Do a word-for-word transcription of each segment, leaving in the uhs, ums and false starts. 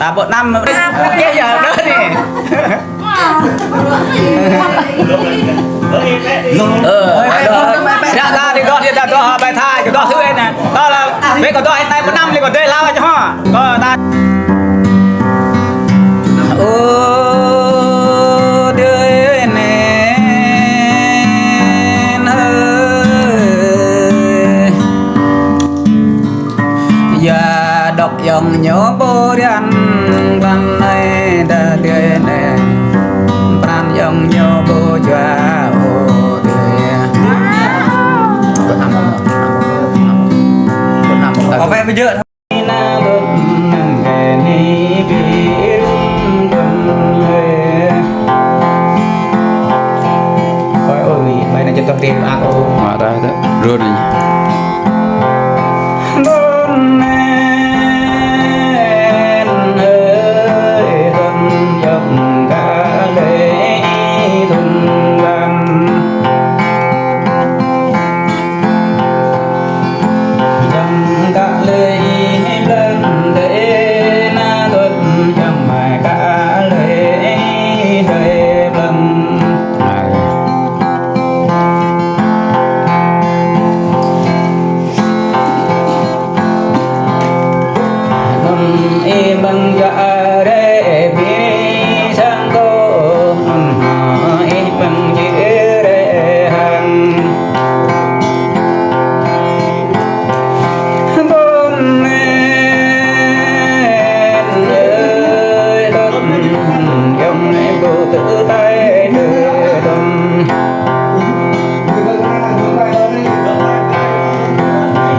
Ta ƀu năm. Ơ, ta đi đo, đi đo, đi đo, bài thai, đi đo thứ này nè. Đó là, bé có đo, tay ƀu năm, đi có đê lao cho họ. Có ta. Ô, đê nè, hơi. Ya dŏ yŏng ñu ƀu riăn, pran anai đa đê nê, pran yŏng ñu ƀu jua ôh đê. Có vẻ bây giờ Ôi, ôi, bài này cho tôi tìm ác ôn. Mà ta, ta, rồi đi.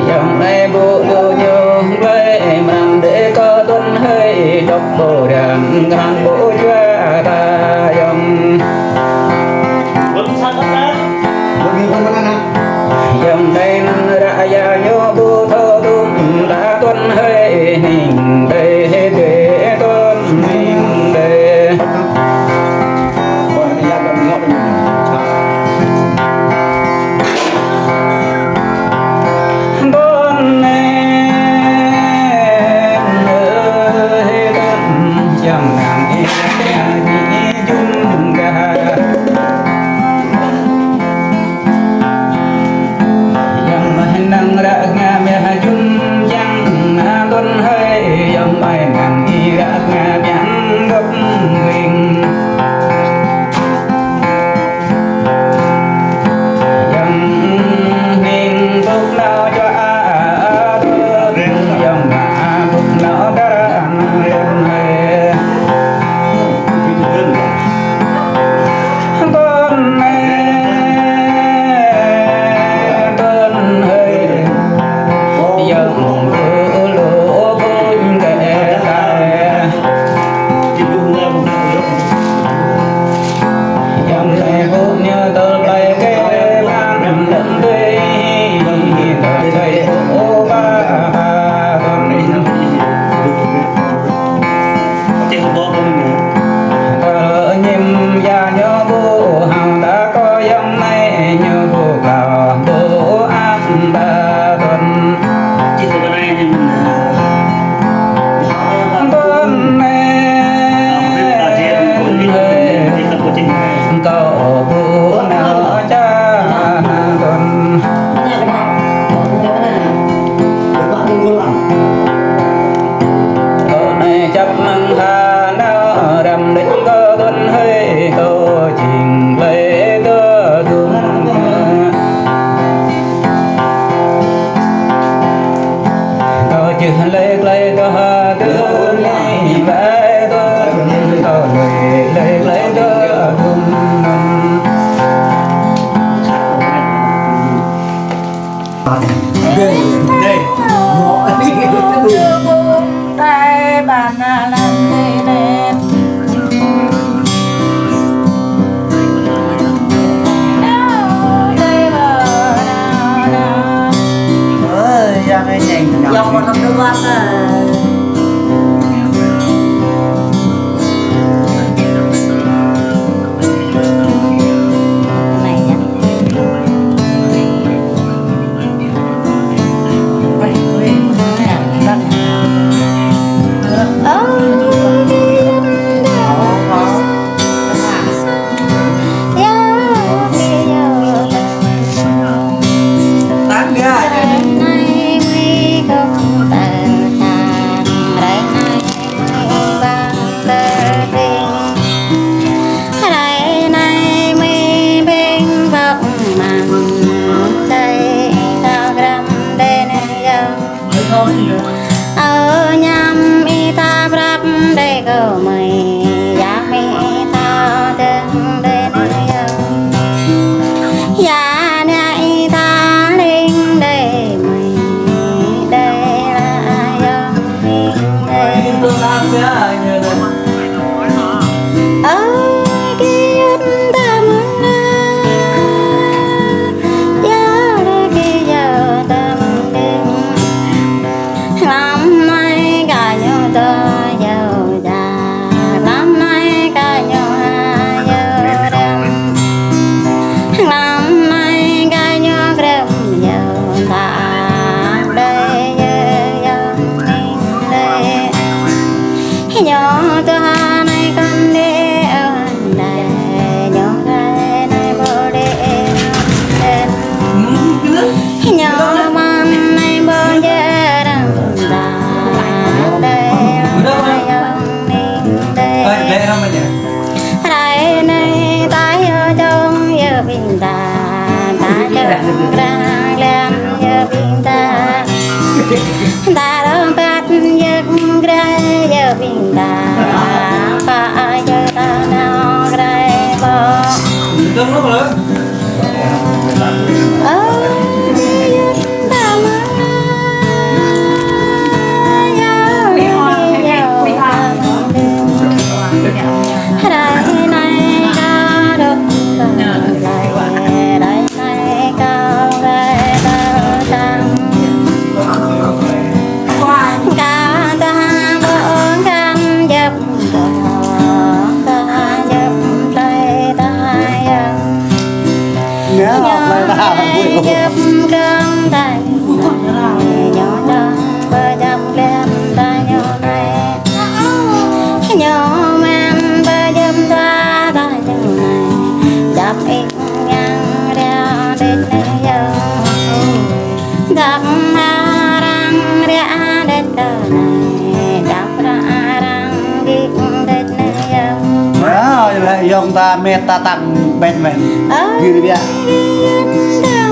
Yŏng anai ƀu lu ñu glai, mrăn đê kơ tuăn hơi, dŏ ƀu riăn, găn ƀu jua ta yŏng. Yŏng anai năn ră ya ñu ƀu thâo tŭm ta tuăn hơi, hning đê, đê tuăn hning đê. Yŏng mơ̆ năng ră ngă mơ̆ jum jang, na tuăn hơi, yŏng mơ̆ năng ih ră ngă biang gŏp ring. Yŏng hning bŭk nao jua a, yŏng mă bŭk nao kar an yŏng hơi. Tuăn hơi, tuăn hơi. Yŏng ƀu lu ƀuñ kơ ta. Yŏng hơi ƀu ñu tơl ƀai kơ ta năm đăm tui. Tơl hơi ƀu ba ba. Tơl ñim ya ñu ƀu hăng ta kơ yŏng anai ñu ƀu klao ƀu ăt ta tuăn. Tuăn anai. Kâo ƀu nao ča tuăn. Tơ anai čăp mơ̆ng ha nao răm đĕč kơ tuăn hơi kâo jing glai kơ dum. Kâo jih glai glai kơ dum ni bai tuăn kâo glai glai glai kơ dum. Đây, đây. Trai bàn làm Ơ, kơ yơh ta mơ̆ng anai, yơh lĕ kơ yơh ta mơ̆ng đing. Hlăm anai kơ ñu tơ yơh djă, hlăm anai kơ ñu ha yơh răm. Hlăm anai kơ ñu krem yơh ta, đơi yơh yơh ning đơi. Ñu tuh anai kăn đe ơ đơi, ñu rai anai ƀu đe ơ đen. Ñu mơ̆n anai ƀu djơ̆ răm ta, đơi yơh ning đơi. Rai anai ta yơh čong yơh ƀing ta, ta čong krang lem yơh ƀing ta. Ta rơbat yơh krang yơh ƀing ta, pă yơh ta nao krang ƀô̆. Ơ, yơh ta mơ̆ng anai, yơh, yơh, yơh. Rai anai kơ dŏ kơ rai, rai anai kơ rai kơ sang. Kơ ta ƀu kăn djăp kơ, kơ djăp rai ta yơh. Ñu rai djăp kơ ta ñu rai, ñu dŏ ƀu djăp lem ta ñu rai. Ñu mơ̆n ƀu djơ̆ ta ta ñu anai, djăp ih yang ria đĕč anai yơh. Djăp arăng ria đĕč tơ anai, djăp arăng gik đĕč anai yơh. Wow, yơh lĕ yŏng ta met ta tăng ƀĕč mĕn. Ơ, gir biă. Gir biă.